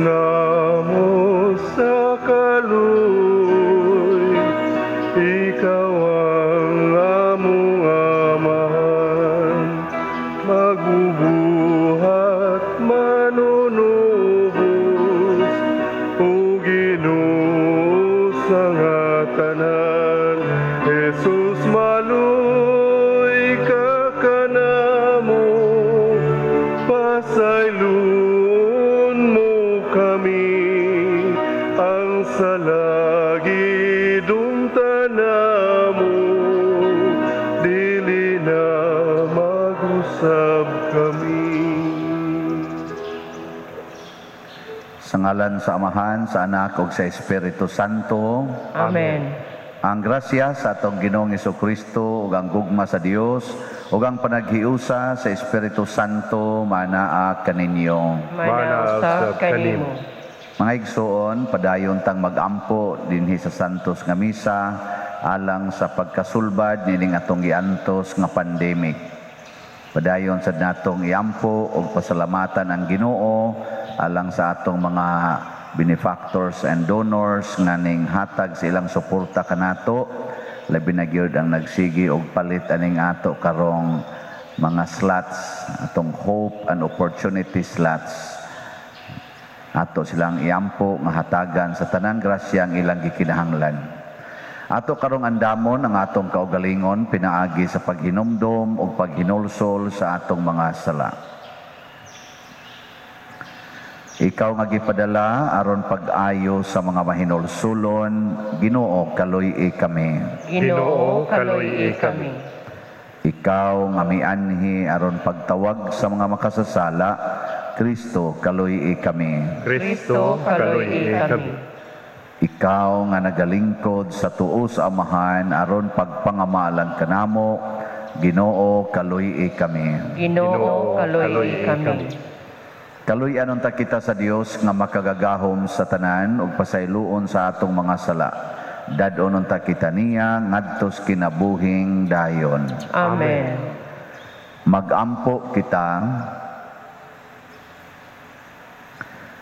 namo sa kaluoy. Ikaw ang among Amahan, magbubuhat, manunubos, o Ginoo sa nga tanan. Jesus, maluoy ka kanamo, pasayloon mo kami, ang sala gidumtan namo, dili na mag-usab kami. Sa ngalan sa Amahan, sa Anak ug sa Espiritu Santo. Amen. Ang grasya sa atong Ginoong Kristo ug ang gugma sa Dios ug ang panaghiusa sa Espiritu Santo manaa kaninyo. Mana usab kanimo. Mga igsoon, padayon tang magampo dinhi sa Santos nga Misa alang sa pagkasulbad nining atong giantos nga pandemic. Padayon sad natong iampo og pasalamatan ang Ginoo alang sa atong mga benefactors and donors nga ning hatag sa ilang suporta kanato, labi na gyud ang nagsigi og palit aning ato karong mga slots, atong hope and opportunity slots. Ato silang iampo nga hatagan sa tanang grasya ang ilang gikinahanglan. Ato karong andamon ang atong kaugalingon pinaagi sa paghinumdom ug paghinulsol sa atong mga sala. Ikaw nga gipadala aron pag-ayo sa mga mahinulsulon, Ginoo, kaluy-i kami. Ginoo, kaluy-i kami. Ikaw nga mianhi aron pagtawag sa mga makasasala, Kristo, kaluy-i kami. Kristo, kaluy-i kami. Ikaw nga nagalingkod sa tuo sa Amahan aron pagpangamalan kanamo, Ginoo, kaluy-i kami. Ginoo, kaluy-i kami. Kaluy-an unta kita sa Dios nga makagagahom sa tanan ug pasayloon sa atong mga sala. Dad-on unta kita niya ngadtos kinabuhing dayon. Amen. Magampo kita.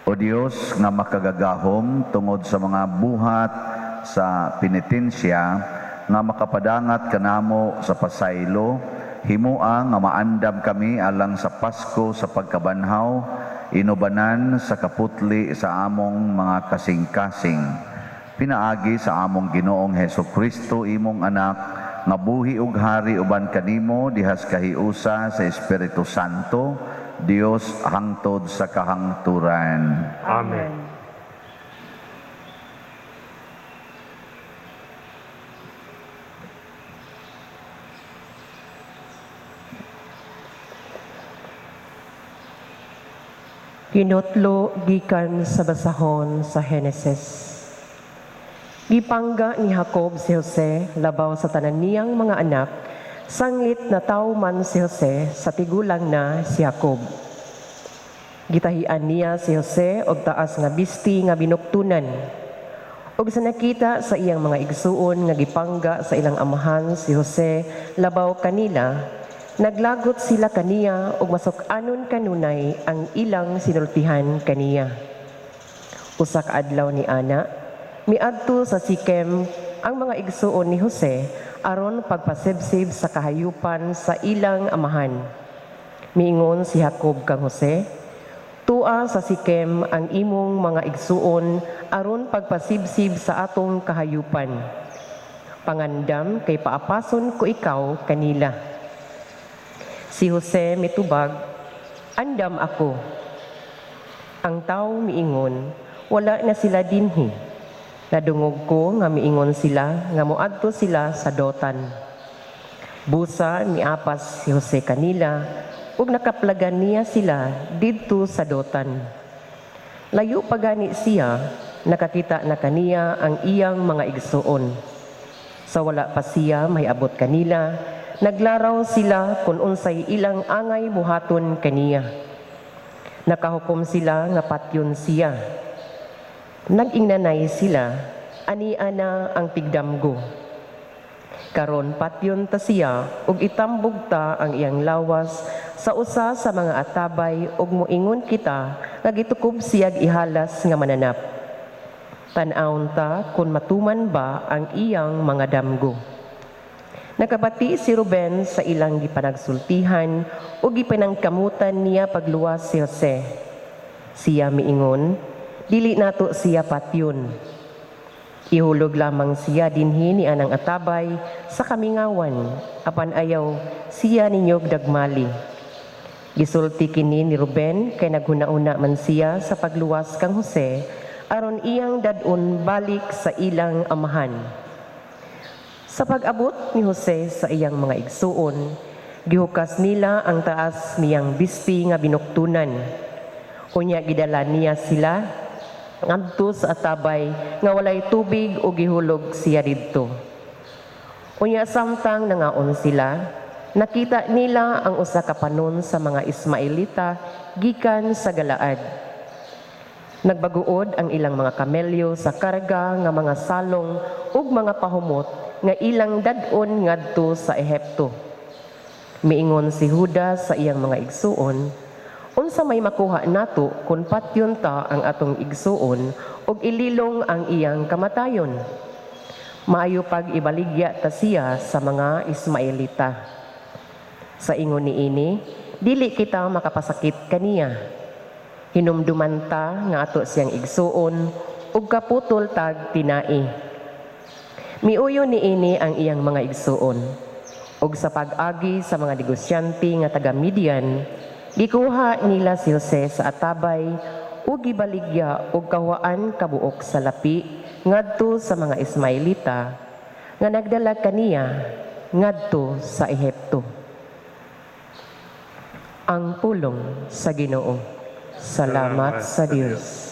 O Dios nga makagagahom, tungod sa mga buhat sa penitensya nga makapadangat kanamo sa pasaylo, himua nga maandam kami alang sa Pasko sa pagkabanhaw, inubanan sa kaputli sa among mga kasing-kasing. Pinaagi sa among Ginoong Heso Kristo, imong anak, nga buhi ug hari uban kanimo dihas kahiusa sa Espiritu Santo, Dios hangtod sa kahangturan. Amen. Kinotlo gikan sa basahon sa Henesis. Gipangga ni Jacob si Jose labaw sa tanan niyang mga anak, sanglit na tawo man si Jose sa tigulang na si Jacob. Gitahian niya si Jose og taas nga bisti nga binuktunan. Og sa nakita sa iyang mga igsuon nga gipangga sa ilang amahan si Jose labaw kanila, naglagot sila kaniya og masuk-anon kanunay ang ilang sinultihan kaniya. Usa ka adlaw ni ana, miadto sa Sikem ang mga igsuon ni Jose aron pagpasibsib sa kahayupan sa ilang amahan. Miingon si Jacob kang Jose, "Tua sa Sikem ang imong mga igsuon aron pagpasibsib sa atong kahayupan. Pangandam kay paapason ko ikaw kanila." Si Jose mitubag, "Andam ako." Ang tao miingon, "Wala na sila dinhi. Nadungog ko nga miingon sila nga moadto sila sa Dotan." Busa miapas si Jose kanila ug nakaplagan niya sila didto sa Dotan. Layo pa gani siya, nakakita na kaniya ang iyang mga igsuon. Sa wala pa siya may abot kanila, naglaraw sila kung unsay ilang angay buhaton kaniya. Nakahukom sila nga patyon siya. Nag-ingnanay sila, "Ani ana ang tigdamgo. Karon patyon ta siya ug itambog ta ang iyang lawas sa usa sa mga atabay ug moingon kita nga gitukob siyag ihalas nga mananap. Tan-awon ta kung matuman ba ang iyang mga damgo. Nakabati si Ruben sa ilang gipanagsultihan ug gipanangkamutan niya pagluwas si Jose. Siya miingon, "Dili nato siya patyon. Ihulog lamang siya dinhi ni anang atabay sa kamingawan, apan ayaw siya ninyog dagmali." Gisulti kini ni Ruben kay naghuna-huna man siya sa pagluwas kang Jose aron iyang dad-on balik sa ilang amahan. Sa pag-abot ni Jose sa iyang mga igsuon, gihukas nila ang taas niyang bisti nga binuktunan. Unya gidala niya sila ngadto sa atabay nga walay tubig ug gihulog siya didto. Unya samtang nangaon sila, nakita nila ang usa ka panon sa mga Ismaelita gikan sa Galaad. Nagbaguod ang ilang mga kamelyo sa karga nga mga salong ug mga pahumot nga ilang dad-on ngadto sa Ehipto. Miingon si Juda sa iyang mga igsuon, "Unsa may makuha nato kung patyon ta ang atong igsuon ug ililong ang iyang kamatayon? Maayo pag ibaligya ta siya sa mga Ismaelita. Sa ingon niini, dili kita makapasakit kaniya. Hinumduman ta nga ato siyang igsuon ug kaputol tag tinai." Miuyo niini ang iyang mga igsuon. Ug sa pag-agi sa mga negosyante nga taga Midian, gikuha nila si Jose sa atabay ug gibaligya og kahuaan kabuok sa lapi ngadto sa mga Ismaelita nga nagdala kaniya ngadto sa Ehipto. Ang pulong sa Ginoo. Salamat sa Dios.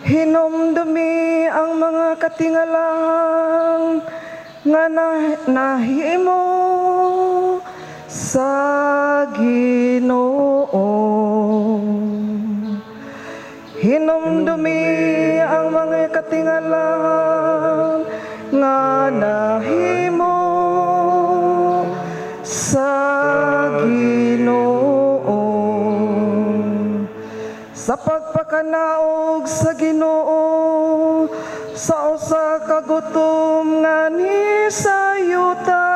Hinumdumi ang mga katingalang nga nahimo sa Ginoo. Hinumdumi ang mga katingalang nga nahimo sa Ginoo. Sa pagpakanaog sa Ginoo sa usa ka gutom nga nisayuta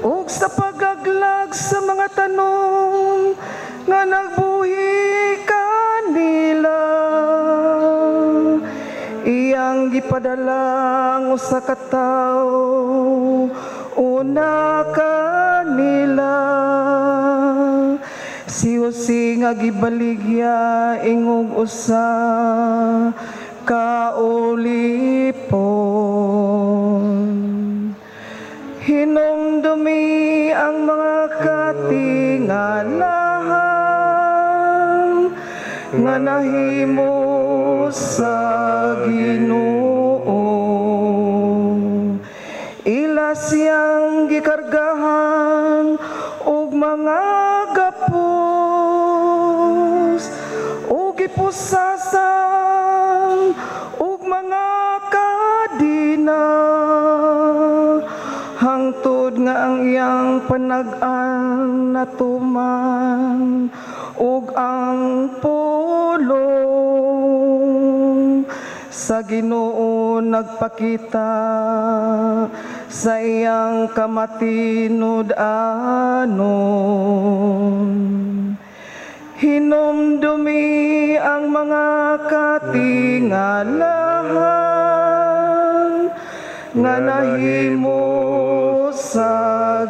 ug sa pagaglag sa mga tanom nga nagbuhi kanila, iyang gipadala ang usa ka tawo una kanila, si Jose nga gibaligya ingog usa ka ulipon. Hinumdumi ang mga katingalahan nga nahimo sa Ginoo. Ila siyang gikargahan og mga gapos ug gipusasan ug mga kadina, hangtod nga ang iyang panag-an natuman ug ang pulong sa Ginoo nagpakita sa iyang kamatinud-anon. Hinumdumi ang mga katingalahan nga nahimo sa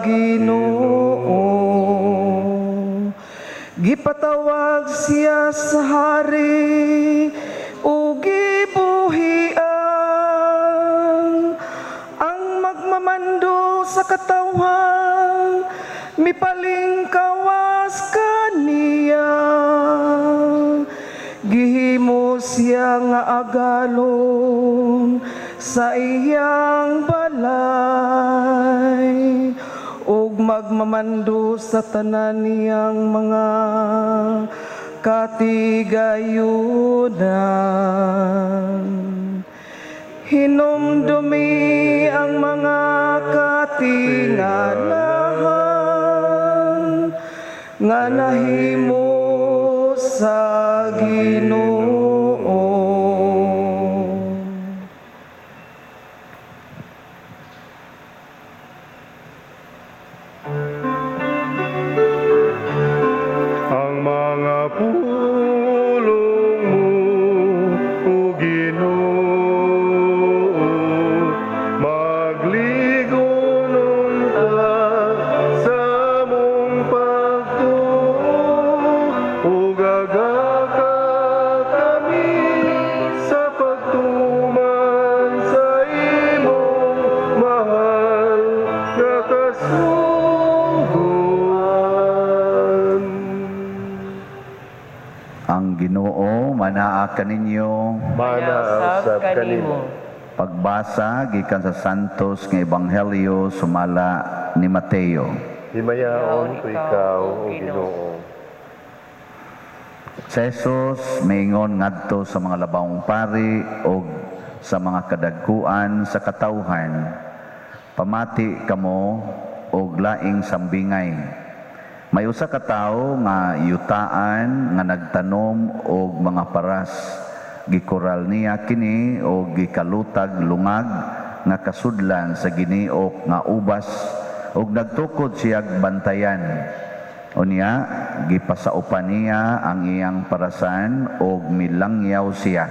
Ginoo. Gipatawag siya sa hari ug gibuhian ang magmamando sa katawhan, mipalingkawas kaniya. Gihimo siya nga agalon sa iyang balay ug magmamando sa tanan niyang mga katigayunan. Hinumdumi ang mga katingalahan nga nahimo sa Ginoo. Ang mga pulong mo, O Ginoo, magligon unta sa among pagtuo, ug agaka kami sa pagtuman sa imong mahal nga kasuguan. Ang Ginoo manaa kaninyo. Mana usab kanimo. Pagbasa gikan sa Santos nga Ebanghelyo sumala ni Mateo. Himayaon ko ikaw, O Ginoo. Si Jesus miingon ngadto sa mga labawong pari og sa mga kadagkuan sa katawhan, "Pamati kamo og laing sambingay. May usa ka tawo nga yutaan nga nagtanom og mga paras. Gikoral niya kini og gikalutag lungag nga kasudlan sa giniok nga ubas og nagtukod siyag bantayan. Unya gipasaupan niya ang iyang parasan og milangyaw siya.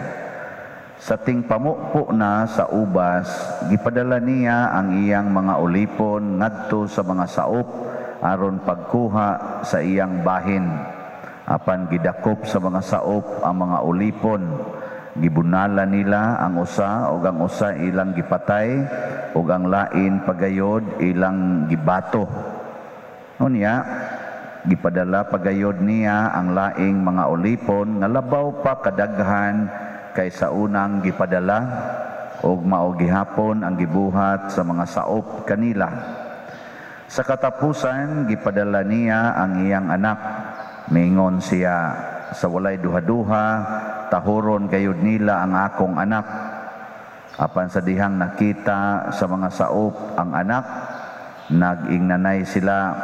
Sa tingpamupo na sa ubas, gipadala niya ang iyang mga ulipon ngadto sa mga saop aron pagkuha sa iyang bahin. Apan gidakop sa mga saop ang mga ulipon. Gibunala nila ang usa ug ang usa ilang gipatay ug ang lain pagayod ilang gibato. Unya gipadala pagayod niya ang laing mga ulipon nga labaw pa kadaghan kaysa unang gipadala, ug mao gihapon ang gibuhat sa mga saop kanila. Sa katapusan gipadala niya ang iyang anak. Mingon siya, sa walay duha-duha tahuron gayud nila ang akong anak. Apan sa dihang nakita sa mga saop ang anak, nag-ingnanay sila,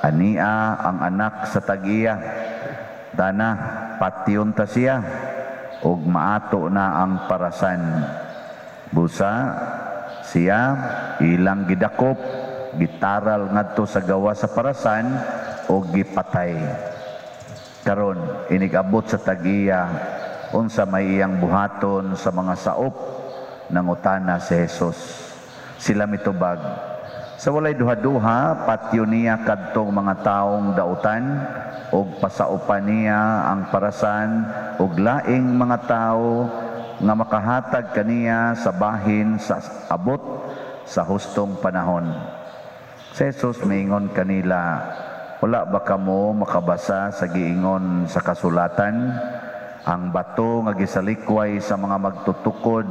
ania ang anak sa tag-iya. Dana, patyon ta siya, ug maato na ang parasan. Busa, siya ilang gidakop, gitaral ngadto sa gawa sa parasan, ug gipatay. Karon, inigabot sa tag-iya, unsa may iyang buhaton sa mga saop, nangutana si Jesus. Sila mitubag, sa walay duha-duha, patyo niya kadtong mga taong dautan, ug pasaupan niya ang parasan, ug laing mga tao nga makahatag kaniya sa bahin sa abot sa hustong panahon. Si Jesus miingon kanila, wala ba kamo makabasa sa giingon sa kasulatan? Ang bato nga gisalikway sa mga magtutukod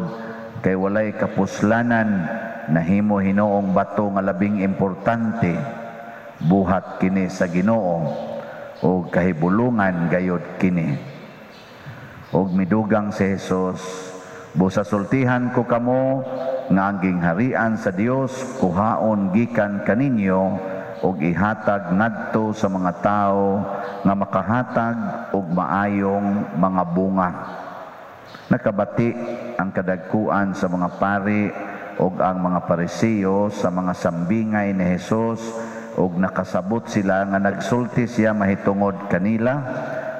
kay walay kapuslanan, nahimo hinoong bato nga labing importante. Buhat kini sa Ginoo og kahibulungan gayod kini. Og midugang si Jesus, busa sultihan ko kamo nga ang gingharian sa Dios kuhaon gikan kaninyo og ihatag ngadto sa mga tawo nga makahatag og maayong mga bunga. Nakabati ang kadagkuan sa mga pari og ang mga Pariseo sa mga sambingay ni Jesus, og nakasabot sila nga nagsulti siya mahitungod kanila.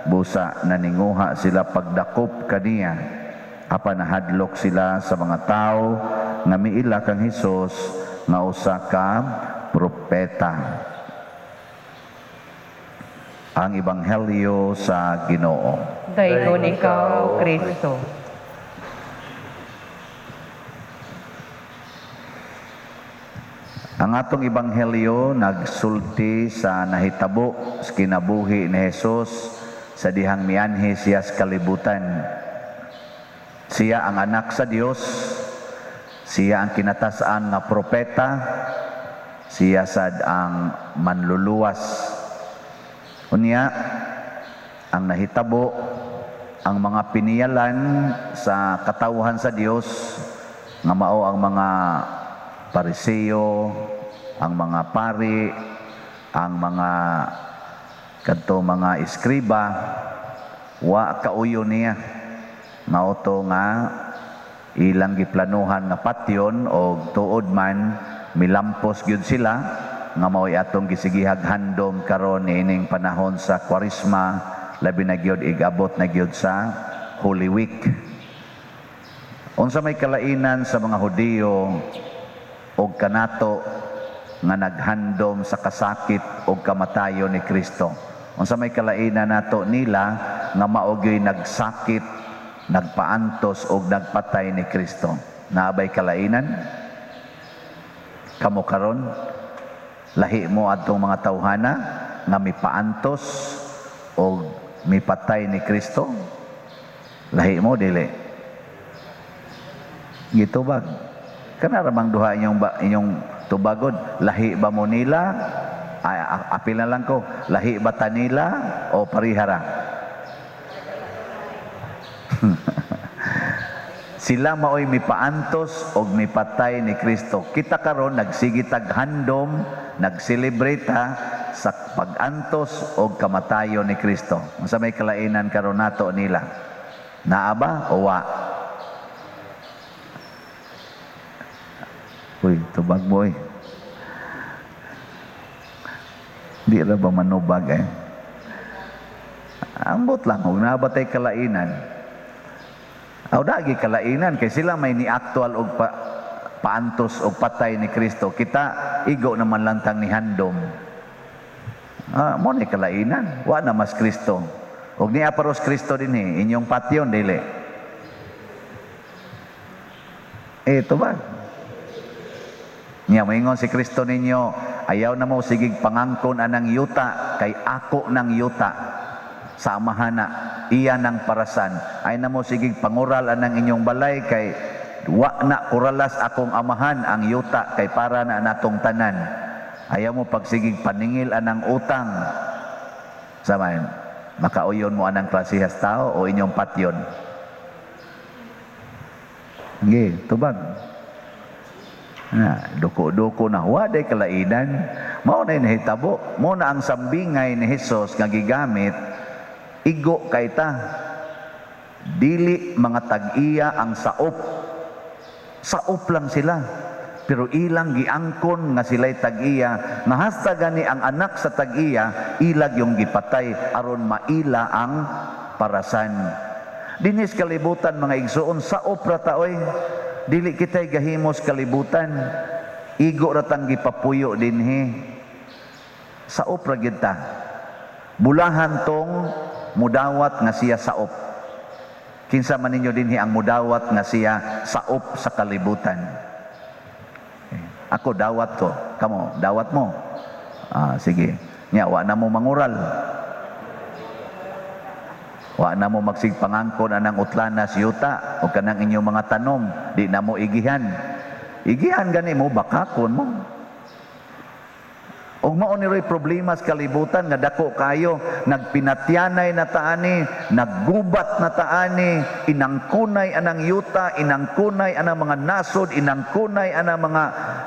Busa naninguha sila pagdakop kaniya. Apan nahadlok sila sa mga tawo nga miila kang Hesus nga usa ka propeta. Ang Ebanghelyo sa Ginoo. Daygon ikaw, Kristo. Ang atong Ebanghelyo nagsulti sa nahitabo sa kinabuhi ni Hesus sa dihang mianhi siya sa kalibutan. Siya ang anak sa Dios, siya ang kinatas-an nga propeta, siya sad ang manluluwas. Unya, Ang nahitabo, ang mga piniyalan sa katawhan sa Dios nga mao ang mga Pariseo, ang mga pari, ang mga kadto mga eskriba, wa kauyo niya. Mao to nga ilang giplanuhan nga patyon, og tuod man milampos gyud sila, nga mao'y atong gisigihag handom karon niining panahon sa Kwaresma, labi na gyud igabot na gyud sa Holy Week. Unsa may kalainan sa mga Hudiyo og kanato nga naghandom sa kasakit og kamatayon ni Kristo? Unsa may kalainan nato nila nga mao gyud nagsakit, nagpaantos og nagpatay ni Kristo? Naa bay kalainan? Kamo karon, lahi mo adtong mga tawhana nga mipaantos og mipatay ni Kristo? Lahi mo, dili? Gitubag. Kana ra bang duha inyong ba, inyong tubagod? Lahi ba mo nila? Ay, apil na lang ko. Lahi ba ta nila o parihara? Sila maoy mipaantos og mipatay ni Kristo. Kita karon nagsige tag handom, nag-celebrate ha, sa pag-antos og kamatayon ni Kristo. Unsa may kalainan karon nato nila? Naa ba o wa? Uy, tubag mo eh. Di ra ba manubag eh? Ambot lang, kung naa ba tay kalainan. Aw, dagi kalainan kay sila may ni actual og paantos og patay ni Kristo. Kita igo naman lang tang ni handom. Mo ni kalainan, wa na mas Kristo. Og niya paros Kristo dinhi, inyong patyon dili. Eh, tubag. Niya moingon si Kristo ninyo, ayaw na mo sigig pangangkon anang yuta kay ako ng yuta sa amahana, iya ng parasan. Ay na mo sigig pangural anang inyong balay kay wa na kuralas akong amahan ang yuta kay para na natong tanan. Ayaw mo pagsigig paningil anang utang. Samayan, makauyon mo anang klasihas tao o inyong patyon? Sige, tubag. Na, duko-duko na, wa day kalainan. Mao na nahitabo. Mao na ang sambingay ni Hesus nga gigamit, igo kay ta. Dili mga tag-iya ang saop. Saop lang sila. Pero ilang giangkon nga sila'y tag-iya, nga hasta gani ang anak sa tag-iya, ilag yung gipatay aron maila ang parasan. Dinis kalibutan mga igsoon, saop ra ta oy. Dili kita'y gahimos kalibutan. Igo ra tang gipapuyo dinhi. Saop ra gyud ta. Bulahan tong mudawat nga siya saop. Kinsa man ninyo dinhi ang mudawat nga siya saop sa kalibutan? Ako dawat ko. Kamo, dawat mo. Sige. Nya wa na mo mangural. Wa na mo magsigpangangkon anang utlanas yuta o kanang inyong mga tanom, di na mo igihan. Igihan gani mo, bakakon mo. Og mao ni roy problema sa kalibutan nga dako kayo, nagpinatyanay na taani, naggubat na taani, inangkunay anang yuta, inangkunay anang mga nasod, inangkunay anang mga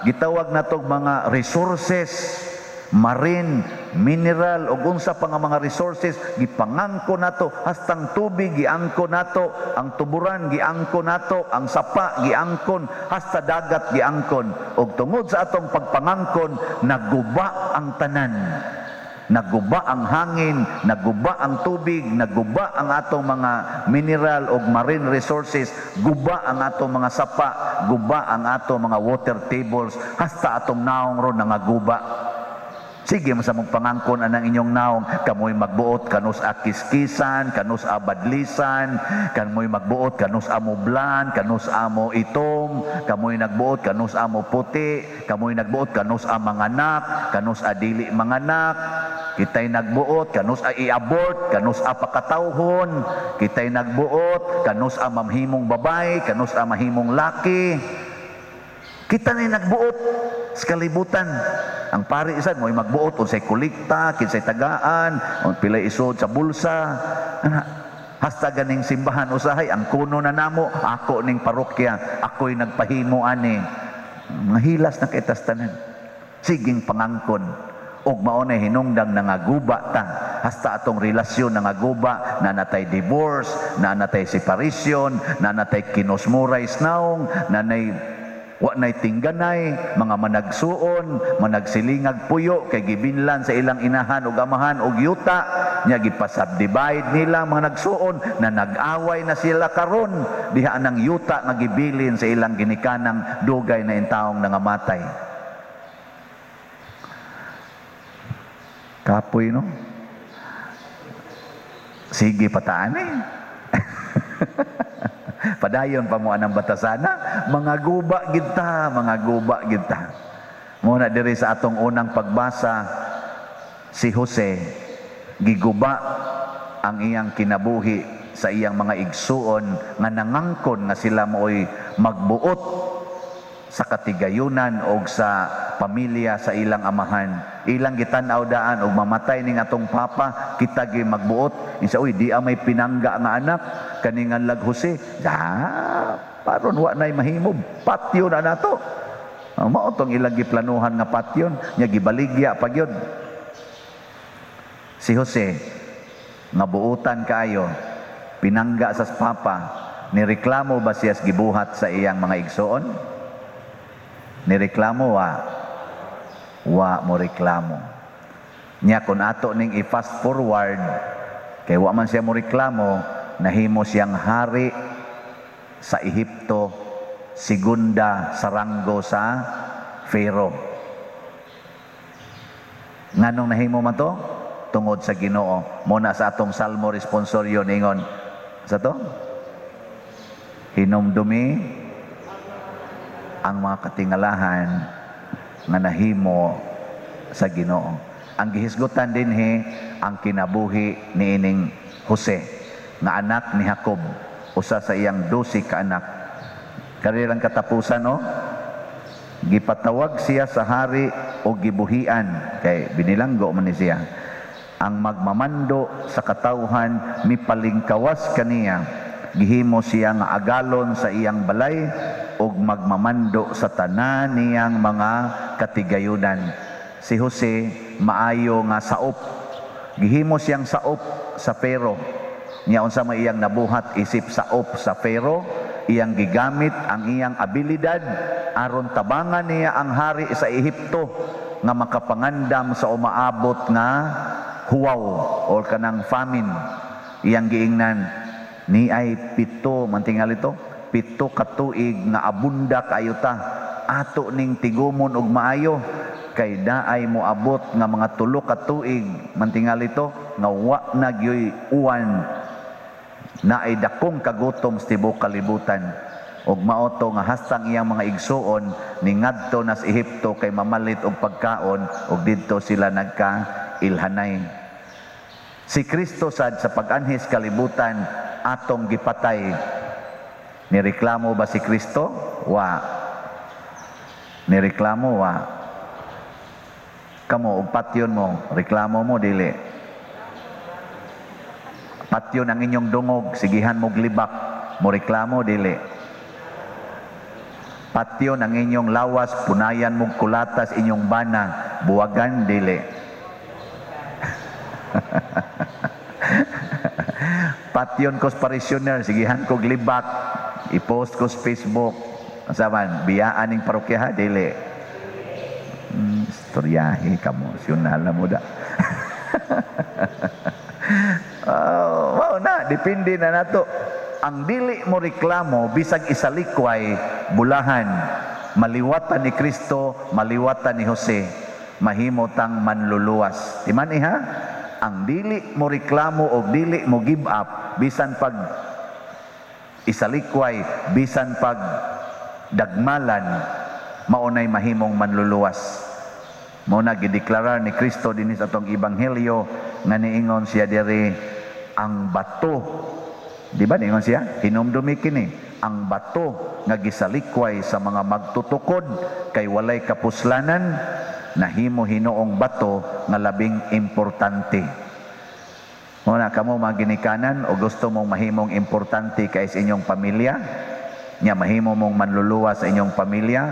gitawag natog mga resources, marine, mineral ug unsa pa nga mga resources, gipangangko nato, hastang tubig giangko nato, ang tuburan giangko nato, ang sapa giangkon, hasta dagat giangkon. Ug tungod sa atong pagpangangkon, naguba ang tanan. Naguba ang hangin, naguba ang tubig, naguba ang atong mga mineral ug marine resources, guba ang atong mga sapa, guba ang atong mga water tables, hasta atong naong ron nangaguba. Sige, masa mong pangangkon anang inyong naong, kamoy magbuot kanus a kiskisan, kanus a badlisan, kamoy magbuot kanus a mublan, kanus a mo itom, kamoy nagbuot kanus a mo puti, kamoy nagbuot kanus a manganak, kanus a dili manganak, kita'y nagbuot kanus a i-abort, kanus a pakatawhon, kita'y nagbuot kanus a mamhimong babay, kanus a mahimong laki. Kita na'y nagbuot sa kalibutan. Ang pari sad mo'y magbuot unsay kolekta, kinsay tagaan, pilay isod sa bulsa. Ana, hasta ganing simbahan usahay ang kuno na namo, ako ning parokya, ako'y nagpahimo ani. Mga hilas na kay tas tanan. Siging pangangkon. Og mao na hinungdang nangaguba ta, hasta atong relasyon nangaguba, na natay divorce, na natay separation, na natay kinusmuray naong, na nay wa nay tingganay, mga managsuon, managsilingag puyo kay gibinlan sa ilang inahan ug amahan og yuta nya, gipasubdivide nila mga nagsuon na nag-away na sila karon diha nang yuta nga gibilin sa ilang ginikanang dugay na intawong nangamatay. Kapoy, no? Sige pataan eh. Padayon pa mo anang batasana, mga guba gid ta, mga guba gid ta. Muna diri sa atong unang pagbasa, si Jose giguba ang iyang kinabuhi sa iyang mga igsuon nga nangangkon nga sila mooy magbuot sa katigayunan og sa pamilya sa ilang amahan. Ilang gitan-aw daan og mamatay ning atong papa, kita gyud magbuot. Insa, uy, di may pinangga nga anak kani nga lag Jose. Ah, paron wa nay mahimo, patyo na nato. Mao tong ilang giplanuhan nga patyon, nya gibaligya pa gyud. Si Jose nga buutan kaayo, pinangga sa papa, nireklamo ba siya gibuhat sa iyang mga igsoon? Nireklamo wa? Wa mo reklamo. Nya kun ato ning i-fast forward, kay wa man siya mo reklamo, nahimo siyang hari sa Ehipto, segunda sa ranggo sa Pharaoh. Nganong nahimo man to? Tungod sa Ginoo. Muna sa atong Salmo responsorio ningon sa to? Hinumdumi ang mga katingalahan nga nahimo sa Ginoo. Ang gihisgutan dinhi ang kinabuhi niining Jose nga anak ni Jacob, usa sa iyang 12 ka anak. Kanilang katapusan, no? Gipatawag siya sa hari o gibuhian kay binilanggo man ni siya. Ang magmamando sa katawhan mipalingkawas kaniya. Gihimo siya nga agalon sa iyang balay og magmamando sa tanan niyang mga katigayunan. Si Jose maayo nga saop. Gihimo siyang saop sa Pharaoh. Nya unsa may iyang nabuhat isip saop sa Pharaoh, iyang gigamit ang iyang abilidad aron tabangan niya ang hari sa Ehipto nga makapangandam sa umaabot nga huwaw or kanang famine. Iyang giingnan ni ay 7 mantingal ito, 7 ka tuig nga abunda kaayo ta, ato ning tigumon og maayo kay daay moabot nga mga 3 ka tuig mantingal ito nga wa na gyoy uwan, naay dakong kagutom sa tibuok kalibutan. Og mao to nga hastang iyang mga igsuon ningadto nas Ehipto kay mamalit og pagkaon, og didto sila nagkailhanay. Si Kristo sad sa pag-anhis kalibutan atong gipatay. Nireklamo ba si Kristo? Wa. Nireklamo wa. Kamo og patyon mo, reklamo mo dili. Patyon ang inyong dungog, sigihan mo glibak, mo reklamo dili. Patyon ang inyong lawas, punayan mo kulatas inyong bana, buwagan dili. Patyon ko sa parishioner, sigihan ko glibak, i-post ko sa Facebook. Saman, biyaan ning parokya ha, dili. Istoryahe kamo, syunala mo da. Oh, wow na, depende na nato. Ang dili mo reklamo, bisag isalikway, bulahan, maliwatan ni Kristo, maliwatan ni Jose, mahimo tang manluluwas. Di man iha? Ang dili mo reklamo o dili mo give up, bisan pag isalikway, bisan pag dagmalan, maunay mahimong manluluwas. Mao na gideklarar ni Kristo dinhi sa atong ebanghelyo nga niingon siya diri ang bato. Di ba niingon siya? Hinumdumi kini ang bato nga gisalikway sa mga magtutukod kay walay kapuslanan, Nahimo hinuong bato nga labing importante. Mao na kamo mga ginikanan o gusto mong mahimong importante kay sa inyong pamilya, nya mahimo mong manluluwa sa inyong pamilya,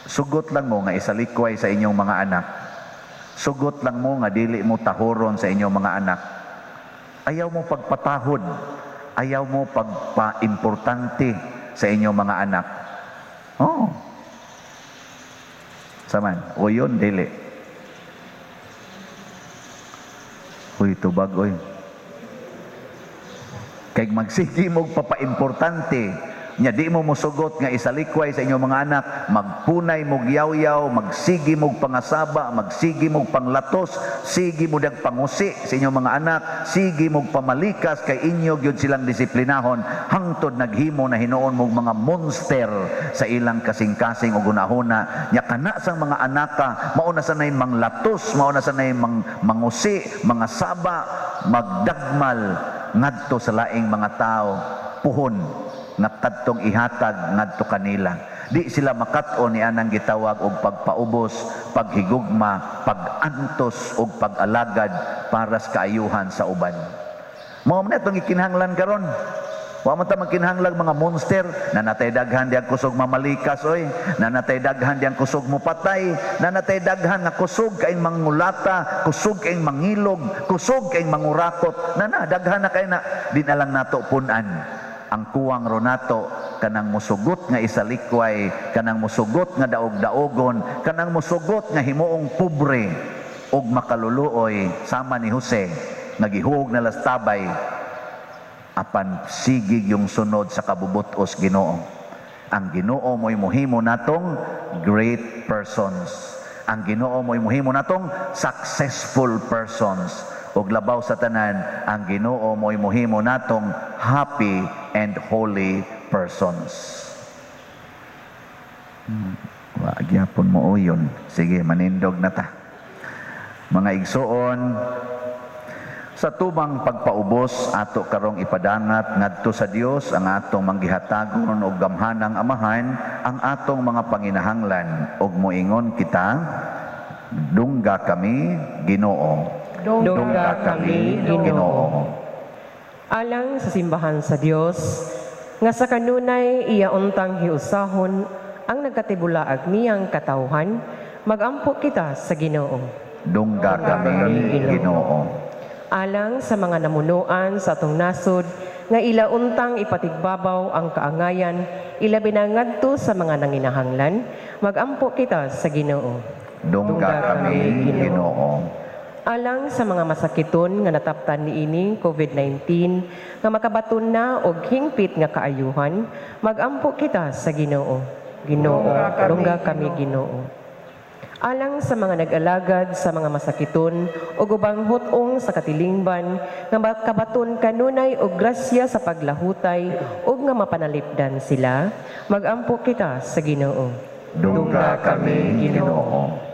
sugot lang mo nga isalikway sa inyong mga anak. Sugot lang mo nga dili mo tahuron sa inyong mga anak. Ayaw mo pagpatahod, ayaw mo pagpaimportante sa inyong mga anak. Oh. Saman, o yun, dili. Uy, tubag, uy. Kay magsige mog papaimportante, nya di mo mosugot nga isalikway sa inyong mga anak, magpunay mog yaw-yaw, magsige mog pangasaba, magsige mog panglatos, sige mo dag pangusi sa inyong mga anak, sige mog pamalikas kay inyo gyud silang disiplinahon, hangtod naghimo na hinuon mog mga monster sa ilang kasing-kasing og hunahuna. Nya kana sang mga anaka, mao na sanay manglatos, mao na sanay mangusi, mga saba, magdagmal ngadto sa laing mga tao, puhon nga kadtong ihatag ngadto kanila. Di sila makat-on ni anang gitawag og pagpaubos, paghigugma, pag-antos og pag-alagad para sa kaayuhan sa uban. Mao man atong gikinahanglan karon. Wa man ta magkinahanglan mga monster na natay daghan diyang kusog mamalikas oy, na natay daghan diyang kusog mopatay, na natay daghan nga kusog kaing mangulata, kusog kaing mangilog, kusog kaing mangurakot, na na daghan na kay na di na lang nato pun-an. Ang kuwang ronato kanang musugot nga isalikway, kanang musugot nga daog-daogon, kanang musugot nga himuong pobre og makaluluoy sama ni Jose nagihuog na lastabay, apan sigig yung sunod sa kabubutos Ginoo. Ang Ginoo mo'y muhimo natong great persons. Ang Ginoo mo'y muhimo natong successful persons. Ug labaw sa tanan, ang Ginoo mo'y muhimo natong happy and holy persons. Wa gyapon mo uyon. Sige, manindog na ta. Mga igsoon, sa tubang pagpaubos ato karong ipadangat ngadto sa Dios ang atong manggihatagon og gamhanang Amahan ang atong mga panginahanglan ug moingon kita, dungga kami Ginoo. Dungga kami Ginoo. Alang sa simbahan sa Dios nga sa kanunay iya untang hiusahon ang nagkatibulaag niyang katawhan, magampo kita sa Ginoo. Dungga kami Ginoo. Alang sa mga namunuan sa atong nasod nga ila untang ipatigbabaw ang kaangayan, ilabi na ngadto sa mga nanginahanglan, magampo kita sa Ginoo. Dungga kami Ginoo. Alang sa mga masakiton nga nataptan niining COVID-19 nga makabaton na og hingpit nga kaayuhan, magampo kita sa Ginoo. Ginoo, dungga kami Ginoo. Alang sa mga nag-alagad sa mga masakiton ug ubang hut-ong sa katilingban nga makabaton kanunay og grasya sa paglahutay ug nga mapanalipdan sila, magampo kita sa Ginoo. Dungga kami Ginoo.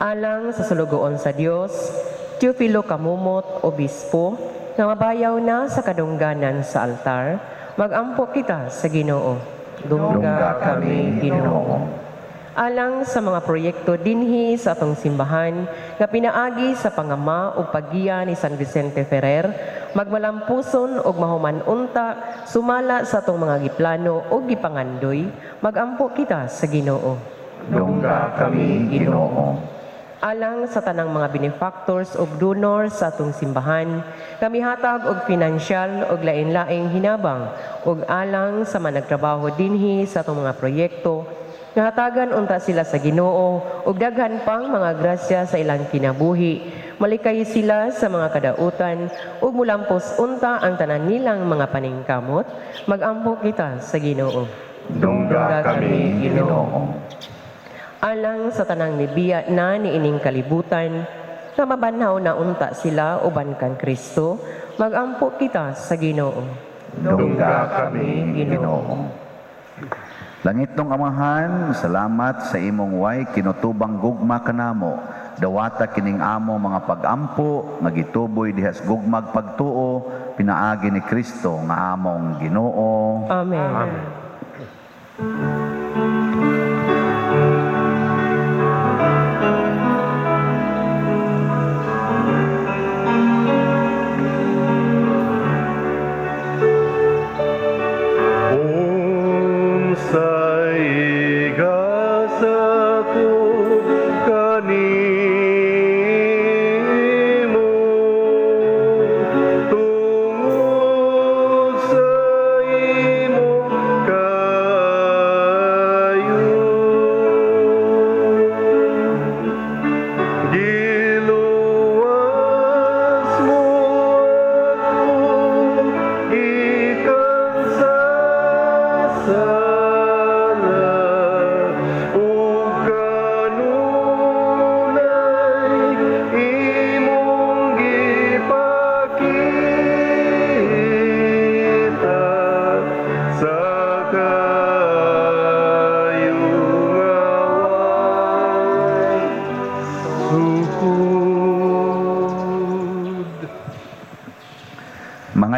Alang sa sulugoon sa Dios, Teofilo Kamumot, Obispo, nga mabayaw na sa kadungganan sa altar, magampo kita sa Ginoo. Dungga kami Ginoo. Alang sa mga proyekto dinhi sa atong simbahan nga pinaagi sa pangama ug paggiya ni San Vicente Ferrer, magmalampuson ug mahuman unta sumala sa atong mga giplano ug gipangandoy, magampo kita sa Ginoo. Dungga kami Ginoo. Alang sa tanang mga benefactors ug donors sa atong simbahan, kami hatag og pinansyal ug lain-laing hinabang ug alang sa mga nagtrabaho dinhi sa atong mga proyekto, nga hatagan unta sila sa Ginoo ug daghan pang mga grasya sa ilang kinabuhi. Malikay sila sa mga kadautan ug mulampos unta ang tanan nilang mga paningkamot. Magampo kita sa Ginoo. Dungga kami Ginoo. Alang sa tanang mibiya na niining kalibutan, nga mabanhaw na unta sila uban kang Kristo, magampo kita sa Ginoo. Dungga kami Ginoo. Langit nung Amahan, salamat sa imong way kinutubang gugma kanamo. Dawata kining amo mga pagampo, nga gituboy dihas gugmag pagtuo, pinaagi ni Kristo nga among Ginoo. Amen. Amen. Amen.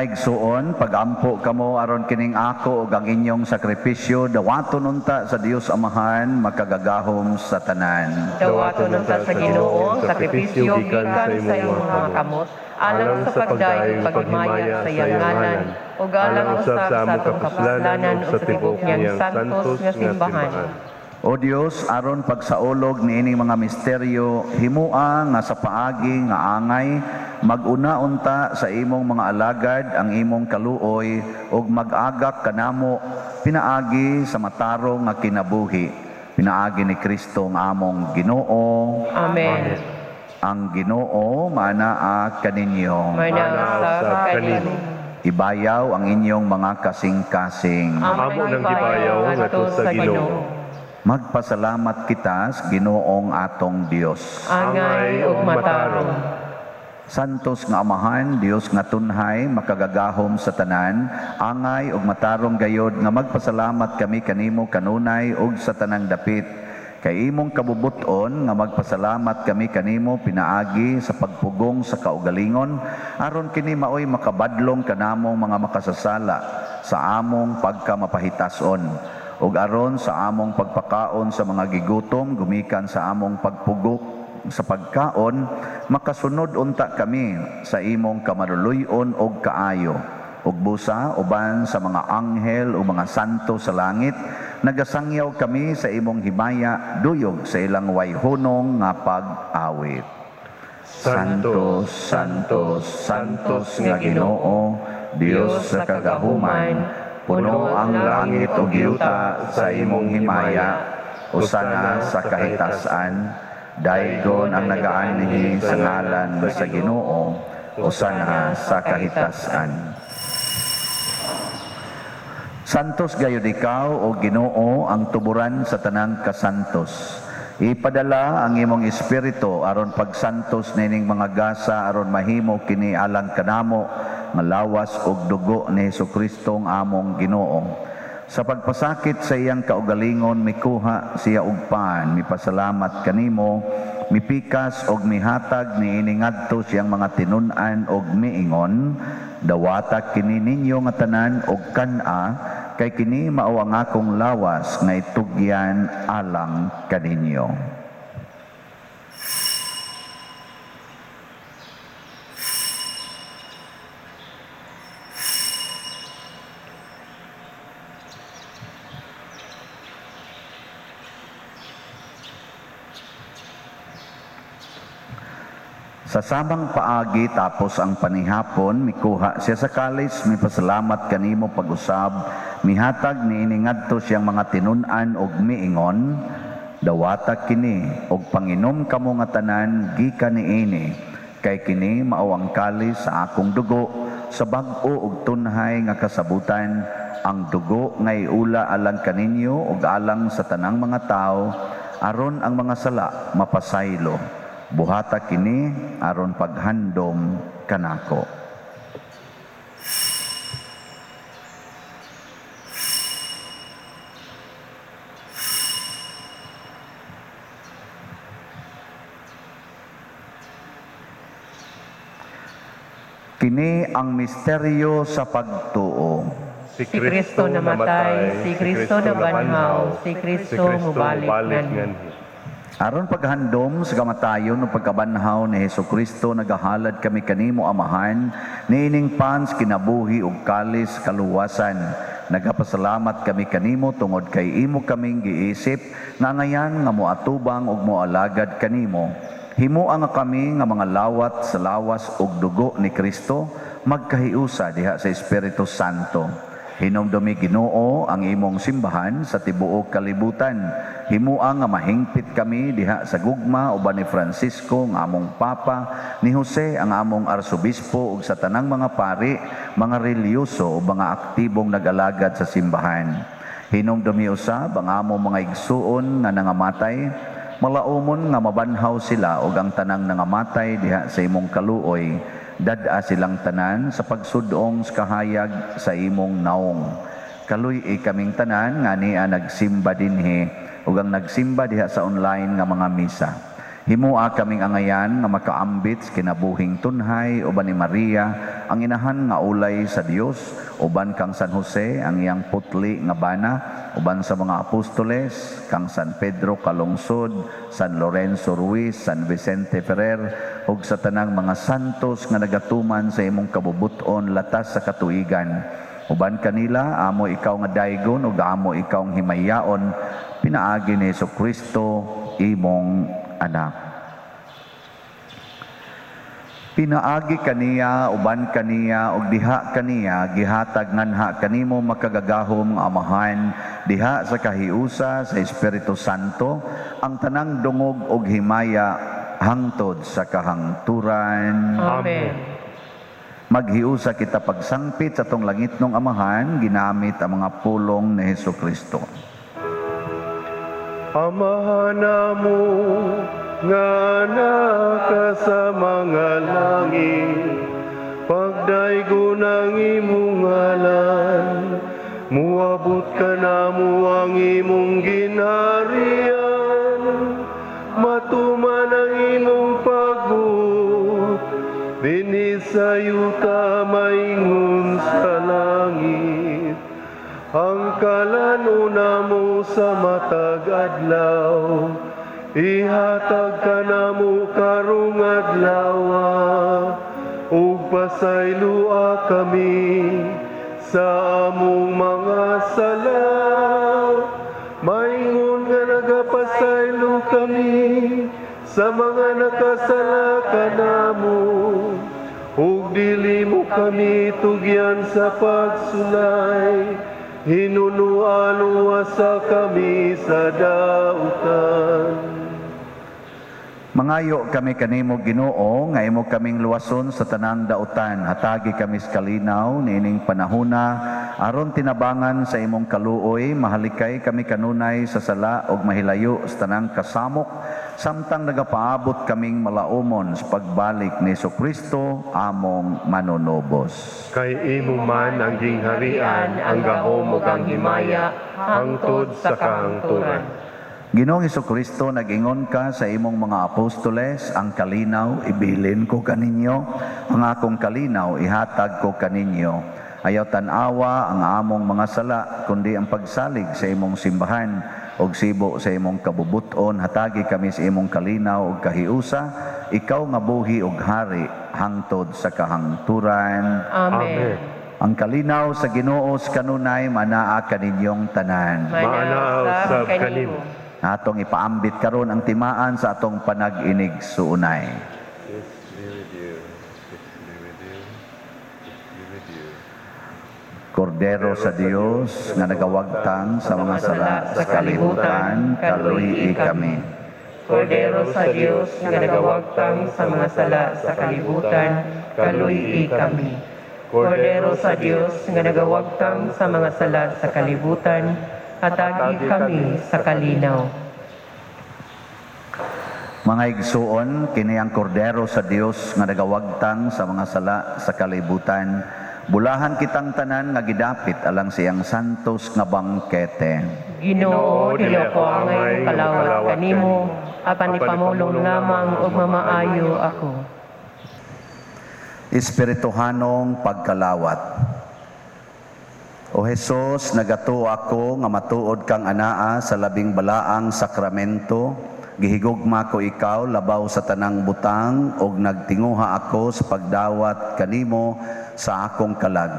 Mga igsuon, pagampo kamo aron kining ako ug ang inyong sakripisyo dawaton unta sa Dios Amahan makagagahom sa tanan. Dawaton unta sa Ginoo ang sakripisyo gikan sa imong mga kamot, alang sa pagdayeg ug paghimaya sa iyang ngalan, ug alang usab sa atong kapuslanan ug sa tibuok niyang santos nga simbahan. O Dios, aron pagsaulog niining mga misteryo, himua nga sa paagi nga angay maguna unta sa imong mga alagad ang imong kaluoy ug mag-agak kanamo pinaagi sa matarong nga kinabuhi. Pinaagi ni Kristo ang among Ginoo. Amen. Ang Ginoo maanaa kaninyo. Manaa usab kanimo. Ibayaw ang inyong mga kasing-kasing. Amo nang gibayaw ngadto sa Ginoo. Magpasalamat kita sa Ginoong atong Dios. Angay ug matarong. Santos nga Amahan, Dios nga tunhay, makagagahom sa tanan, angay ug matarong gayod nga magpasalamat kami kanimo kanunay ug sa tanang dapit. Kay imong kabubut-on nga magpasalamat kami kanimo pinaagi sa pagpugong sa kaugalingon, aron kini maoy makabadlong kanamong mga makasasala sa among pagkamapahitason, ug aron sa among pagpakaon sa mga gigutom gumikan sa among pagpugok sa pagkaon, makasunod unta kami sa imong kamaluluy-on og kaayo. Ug busa uban sa mga anghel o mga santo sa langit, nagasangyaw kami sa imong himaya duyog sa ilang wayhunong nga pag-awit. Santo, Santo, Santos nga Ginoo, Dios sa kagahuman, puno ang langit ug yuta sa imong himaya, usana sa kahitasan, daygon ang nagaanhi sa ngalan sa Ginoo, usana sa kahitasan. Santos gayud ikaw o Ginoo ang tuburan sa tanang kasantos. Ipadala ang imong espiritu aron pagsantos nining mga gasa aron mahimo kini alang kanamo nga lawas ug dugo ni Hesukristo ang among Ginoo. Sa pagpasakit sa iyang kaugalingon mikuha siya og pan, mipasalamat kanimo, mipikas og mihatag niini ngadto siyang mga tinun-an og miingon, dawata kini ninyo nga tanan og kan-a, kay kini mao ang akong lawas nga itugyan alang kaninyo. Sa samang paagi tapos ang panihapon, mikuha siya sa kalis, mipasalamat kanimo pag-usab, mihatag niini ngadto siyang mga tinun-an og miingon, dawata kini og panginom kamo nga tanan gikan niini, kay kini mao ang kalis sa akong dugo sa bag-o og tunhay nga kasabutan, ang dugo nga iula alang kaninyo ug alang sa tanang mga tawo, aron ang mga sala mapasaylo. Buhata kini aron paghandom kanako. Kini ang misteryo sa pagtuo. Si Kristo namatay, si Kristo nabanhaw, si Kristo mubalik nganhi. Aron paghandom sa kamatayon o pagkabanhaw ni Hesukristo, nagahalad kami kanimo Amahan, niining pans kinabuhi ug kalis kaluwasan. Nagapasalamat kami kanimo tungod kay imo kaming giisip nga ngayan nga moatubang ug moalagad kanimo. Himoa nga kami nga mga lawat sa lawas ug dugo ni Kristo, magkahiusa diha sa Espiritu Santo. Hinumdumi Ginoo ang imong simbahan sa tibuok kalibutan. Himoa nga mahingpit kami diha sa gugma uban ni Francisco nga among Papa, ni Jose ang among Arsobispo ug sa tanang mga pari, mga relihiyoso ug mga aktibong nag-alagad sa simbahan. Hinumdumi usab ang among mga igsuon nga nangamatay, malaumon nga mabanhaw sila ug ang tanang nangamatay diha sa imong kaluoy. Dad-a silang tanan sa pagsudong sa kahayag sa imong naong. Kaluy-i kaming tanan nga niya nagsimba dinhi ug ang nagsimba diha sa online nga mga misa. Himua kaming angayan nga makaambit sa kinabuhing tunhay uban ni Maria, ang inahan nga ulay sa Dios, uban kang San Jose, ang iyang putli nga bana, uban sa mga apostoles, kang San Pedro Calungsod, San Lorenzo Ruiz, San Vicente Ferrer, ug sa tanang mga santos nga nagatuman sa imong kabubuton latas sa katuigan. Uban kanila, amo ikaw nga daygon ug amo ikaw ang himayaon, pinaagi ni Hesus Kristo, imong anak. Pinaagi kaniya, uban kaniya, ug diha kaniya, gihatag nganha kanimo makagagahom nga Amahan, diha sa kahiusa sa Espiritu Santo, ang tanang dungog ug himaya hangtod sa kahangturan. Amen. Maghiusa kita pagsangpit sa atong langitnong Amahan, ginamit ang mga pulong ni Hesus Kristo. Amahan namo nga naka sa mga langit, pagdaygon ang imong ngalan, muabot kanamo ang imong ginharian, matuman ang imong pagbuot, dinhi sa yuta maingon sa langit. Ang kalan-on namo sa matag adlaw, ihatag kanamo karong adlaw, ug pasayloa kami sa among mga sala, maingon nga nagapasaylo kami sa mga nakasala kanamo, ug dili mo kami tugyan sa pagsulay, hinunuan sa kami sa dautan. Mangayo kami kanimo Ginoo nga imo kaming luwason sa tanang dautan. Hatagi kami sa kalinaw niining panahona aron tinabangan sa imong kaluoy, mahalikay kami kanunay sa sala ug mahilayo sa tanang kasamok samtang nagapaabot kaming malaumon sa pagbalik ni Kristo among manunubos. Kay imo man ang gingharian, ang gahom ug ang himaya hangtod sa kahangturan. Ginoong Hesukristo, nag-ingon ka sa imong mga apostoles, ang kalinaw ibilin ko kaninyo, ang akong kalinaw ihatag ko kaninyo. Ayaw tan-awa ang among mga sala, kundi ang pagsalig sa imong simbahan ug sibo sa imong kabubuton. Hatagi kami sa imong kalinaw ug kahiusa, ikaw nga buhi ug hari hangtod sa kahangturan. Amen. Ang kalinaw sa Ginoo sa kanunay manaa kaninyong tanan. Maanaa usab kanimo. Atong ipaambit karon ang timaan sa atong panag-inig suunay. Peace be with you. Peace be with you. Peace be with you. Kordero sa Dios nga nagawagtang sa mga sala sa kalibutan, kaluyi kami. Kordero sa Dios nga nagawagtang sa mga sala sa kalibutan, kaluyi kami. Kordero sa Dios nga nagawagtang sa mga sala sa kalibutan, hatagi kami sa kalinaw. Mga igsuon, kini ang kordero sa Dios nga nagawagtang sa mga sala sa kalibutan. Bulahan kitang tanan nga gidapit alang siyang santos nga bangkete. Ginoo, dili ako angay kalawat kanimo, apan ipamulong lamang ug mamaayo ako. Espirituhanong pagkalawat. O Hesus, nagatuo ako nga matuod kang anaa sa labing balaang sakramento. Gihigugma ko ikaw labaw sa tanang butang ug nagtinguha ako sa pagdawat kanimo sa akong kalag.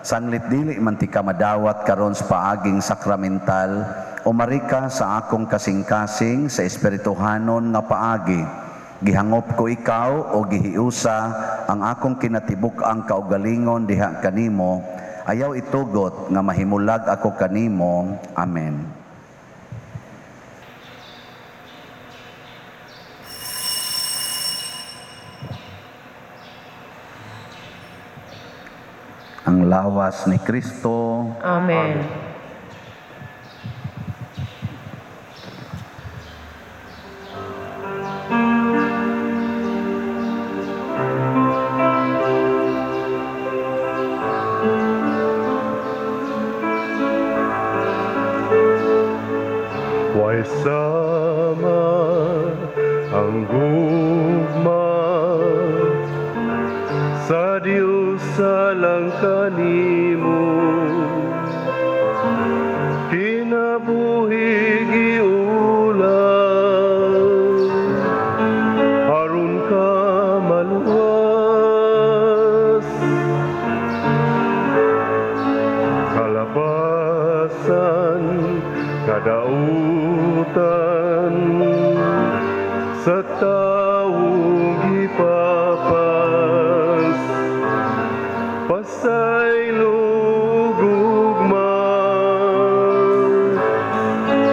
Sanglit dili man ti ka madawat karon sa paaging sakramental, umari ka sa akong kasing-kasing sa espirituhanon nga paagi. Gihangop ko ikaw o gihiusa ang akong kinatibuk-ang kaugalingon diha kanimo. Ayaw itugot nga mahimulag ako kanimo. Amen. Ang lawas ni Kristo. Amen. Way sama Ang gugma sa Dios alang kanimo, kinabuhi giulang aron ka maluwas, kalabasan kadautan sa tawo gipapas, pasaylo gugma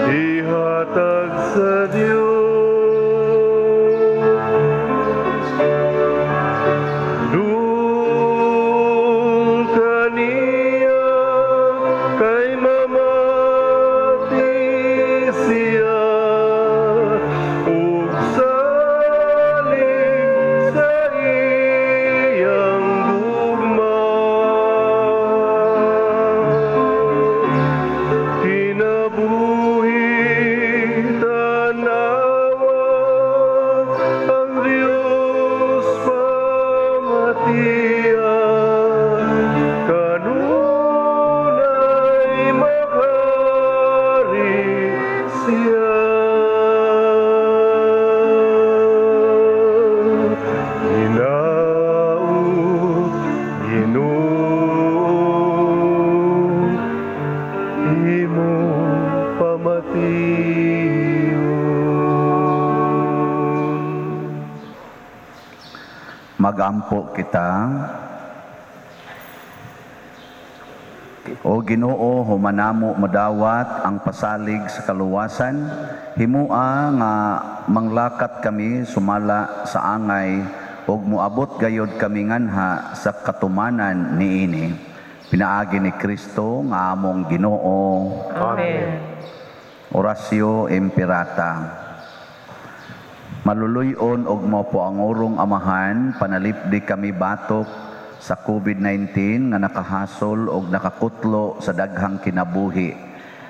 ihatag sa Dios. Duol kaniya kay mamati siya ug salig sa iyang gugma. Kinabuhi tanawa ang Dios pamatiya, kanunay maghari siya. Hinaut, Ginoo, imong pamation. Magampo kita. O Ginoo, humanamo madawat ang pasalig sa kaluwasan, himua nga manglakat kami sumala sa angay ug moabot gayod kami nganha sa katumanan niini. Pinaagi ni Kristo nga among Ginoo. Amen. Oratio Imperata. Maluluy-on og mapuangurong Amahan, panalipdi kami batok sa COVID-19 nga nakahasol og nakakutlo sa daghang kinabuhi.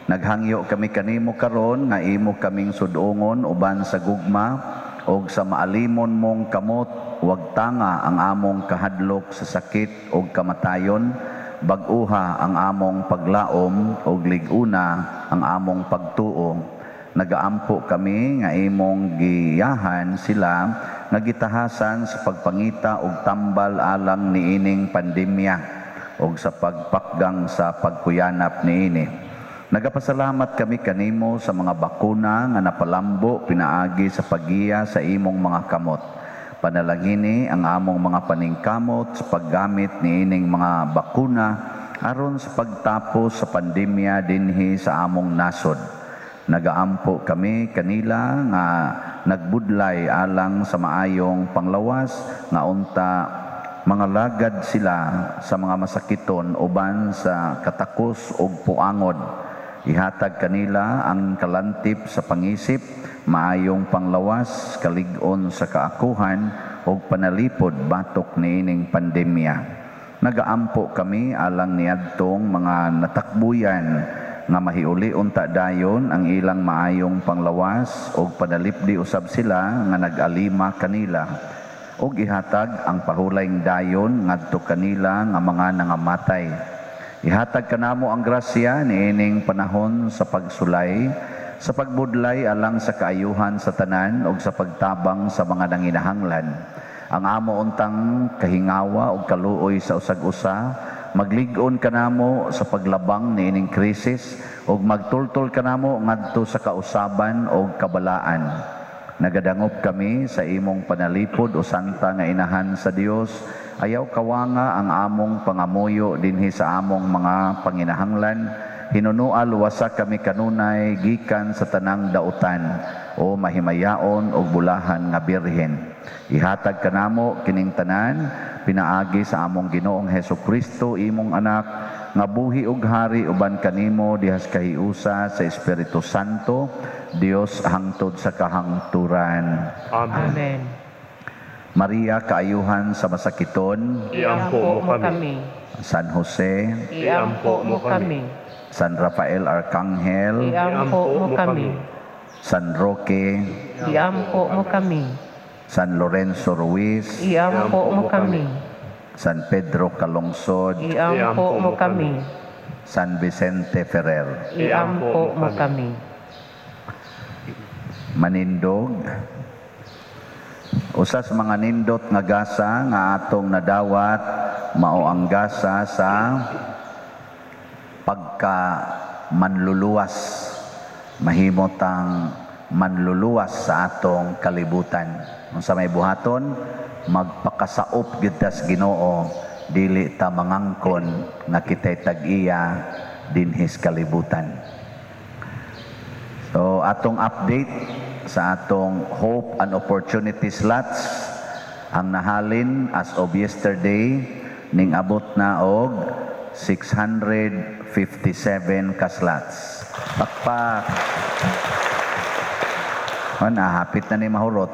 Naghangyo kami kanimo karon nga imo kaming sudongon uban sa gugma og sa maalimon mong kamot, wag tanga ang among kahadlok sa sakit og kamatayon, bag-uha ang among paglaom og lig-una ang among pagtuo. Nagaampo kami nga imong giyahan sila nga gitahasan sa pagpangita og tambal alang niining pandemya og sa pagpakgang sa pagkuyanap niini. Nagapasalamat kami kanimo sa mga bakuna nga napalambo pinaagi sa paggiya sa imong mga kamot. Panalangini ang among mga paningkamot sa paggamit niining mga bakuna aron sa pagtapos sa pandemya dinhi sa among nasod. Nagaampo kami kanila nga nagbudlay alang sa maayong panglawas nga unta mga lagad sila sa mga masakiton uban sa katakos ug puangod. Ihatag kanila ang kalantip sa pangisip, maayong panglawas, kalig-on sa kaakuhan ug panalipod batok niining pandemya. Nagaampo kami alang niadtong mga natakbuyan nga mahiuli unta dayon ang ilang maayong panglawas ug panalipdi usab sila nga nag-alima kanila ug ihatag ang pahulayng dayon ngadto kanila nga mga nangamatay. Ihatag kanamo ang grasya niining panahon sa pagsulay, sa pagbudlay alang sa kaayuhan sa tanan ug sa pagtabang sa mga nanginahanglan. Ang amo untang kahingawa ug kaluoy sa usag-usa, maglig-on kanamo sa paglabang niining krisis ug magtultol kanamo ngadto sa kausaban ug kabalaan. Nagadangop kami sa imong panalipod o santa nga inahan sa Dios. Ayaw kawanga ang among pangamuyo dinhi sa among mga panginahanglan. Hinunoa luwasa kami kanunay gikan sa tanang dautan o mahimayaon og bulahan nga birhen. Ihatag kanamo kining tanan pinaagi sa among Ginoong Hesus Kristo, imong anak, nga buhi ug hari uban kanimo dihas kahiusa sa Espiritu Santo, Dios hangtod sa kahangturan. Amen. Amen. Maria, kaayuhan sa masakiton, Iampo mo kami. San Jose, Iampo mo kami. San Rafael Arcangel, Iampo mo kami. San Roque, Iampo mo kami. San Lorenzo Ruiz, Iampo mo kami. San Pedro Calungsod, Iampo mo kami. San Vicente Ferrer. Iampo mo kami. Manindog. Usa sa mga nindot nga gasa nga atong nadawat mao ang gasa sa pagka manluluwas. Mahimo tang manluluwas sa atong kalibutan. Unsa may buhaton, magpakasaop gyud ta sa Ginoo, dili ta mangangkon nga kitay tag-iya dinhis kalibutan. So atong update sa atong Hope and Opportunity slots, ang nahalin as of yesterday ning abot na og 657 ka slots. Pakpak. Oh, nahapit na ni mahurot.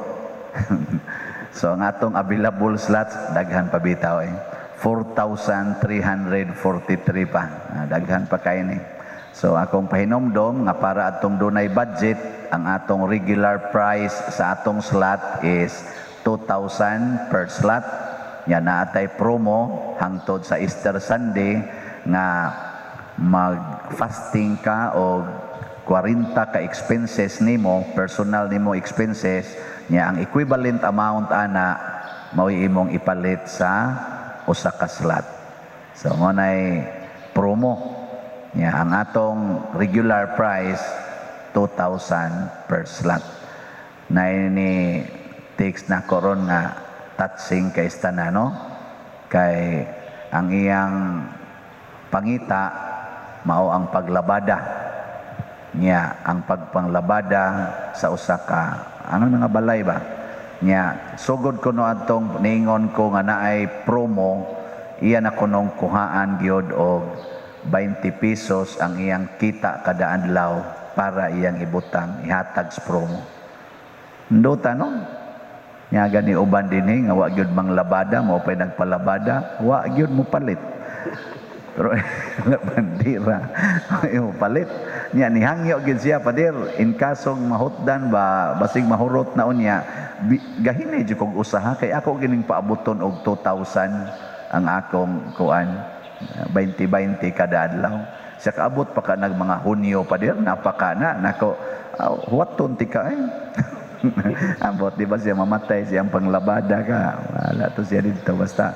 So ang atong available slots daghan pa bitaw eh. 4,343 pa. Daghan pa kay ni. So akong pahinomdom nga para atong dunay budget, ang atong regular price sa atong slot is 2,000 per slot. Nya naatay promo hangtod sa Easter Sunday nga mag-fasting ka og 40 ka expenses nimo, personal nimo expenses, nya ang equivalent amount ana mao'y imong ipalit sa usa ka slot. So mo nay promo. Nya ang atong regular price 2,000 per slot. Nay ni text na koron nga touching kay na, no? Kay ang iyang pangita mao ang paglabada. Nya ang pagpanglabada sa usa ka ang mga balay ba. Nya sugod ko no atong niingon ko nga naay promo, iya na kunong kuhaan gyud og 20 pesos ang iyang kita kada adlaw para iyang ibutang ihatag sa promo. Nduta, no? Nya gani uban dinhi nga wa gyud manglabada, mao pay nagpalabada, wa gyud mo palit. Pero bandira mo palit. Nya nihangyo gyud siya, "Pader, in kasong mahutdan ba, basig mahurot na unya, gahini jud kog usaha kay ako gining paabuton og 2,000 ang akong kuan 20-20 kada adlaw." Siya kaabot pa ka nag mga Hunyo, pader, napaka na nako, huwaton ti ka eh. Ambot, di ba siya mamatay siyang panglabada ka. Wala to siya dito. Basta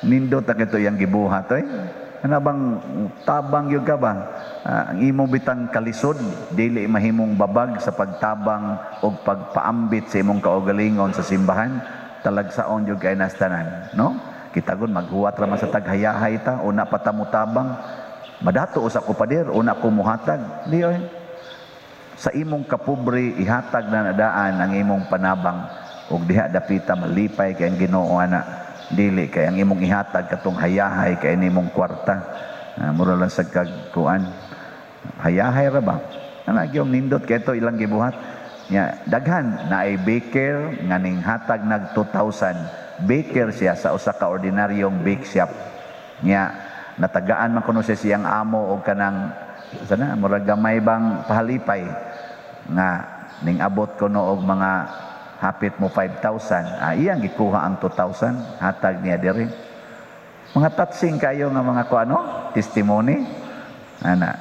nindot ang ito iyang gibuhat eh. Ano bang tabang yun ka ba? Ang imong bitang kalisod, dili mahimong babag sa pagtabang o pagpaambit sa imong kaugalingon sa simbahan, talagsaon yun kay nastanan, no? Kita gon maghuwat ra man sa taghayahay ta, una pa ta motabang, madato usa ko, pader, una ko muhatag. Di oy. Sa imong kapobre ihatag na nadaan ang imong panabang ug diha dapita malipay kay ang Ginoo ana, dili kay ang imong ihatag katong hayahay kay nimong kwarta. Mura lang sa kagkuan, hayahay ra ba ana. Gyud nindot kay ito ilang gibuhat nya. Daghan naay baker nga ning hatag nag 2,000. Baker siya sa usa ka ordinaryong bake shop. Nya natagaan man kuno siya siyang amo og kanang sana murag gamay bang pahalipay nga ning abot kuno og mga hapit mo 5,000. Iyang gikuha ang 2,000, hatag niya diri. Mga touching kayo nga mga kuano testimony ana.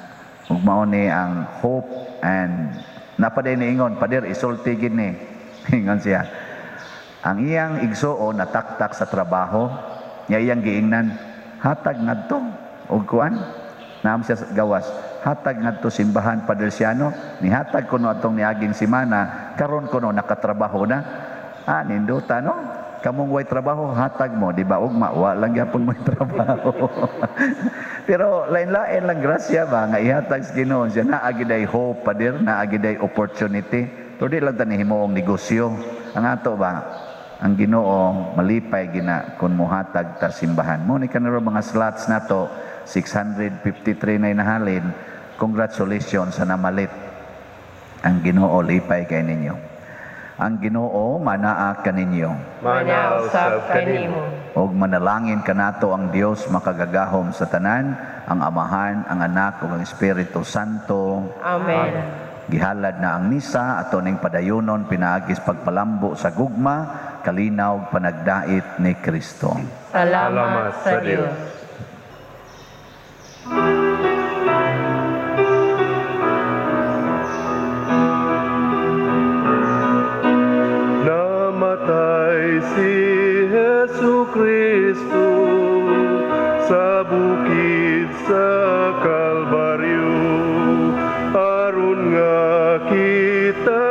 Ug mao ni ang hope and napaday ni ingon, "Pader, isulti gid ni." Ingon siya, ang iyang igsuon nataktak sa trabaho niya. Iyang giingnan, "Hatag ngadto og kuan." Naam siya sa gawas, "Hatag ngadto simbahan, Pader Siano." Nihatag kuno atong niaging semana, karon kuno nakatrabaho na. Nindota, no? Kamong way trabaho, hatag mo, di ba? Ugma wa lang gyapon mo trabaho. Pero lain-lain lang grasya ba nga ihatag sa Ginoo. Siya naa giday hope, pader, naa giday opportunity. Pero di lang ta himuong negosyo. Ang ato ba, ang Ginoo malipay gina kung muhatag ta simbahan. Mo ni kanaro mga slots nato 653 na inahalin. Congratulations sa namalit. Ang Ginoo lipay kay ninyo. Ang Ginoo manaa kaninyo. Manaa usab kanimo. Og manalangin kanato ang Dios makagagahom sa tanan, ang Amahan, ang Anak ug ang Espiritu Santo. Amen. Gihalad na ang misa, ato ning padayonon pinaagis pagpalambo sa gugma, kalinaw ug panagdait ni Kristo. Salamat sa Dios. Namatay si Hesu Kristo sa bukid sa Kalbaryo aron nga kita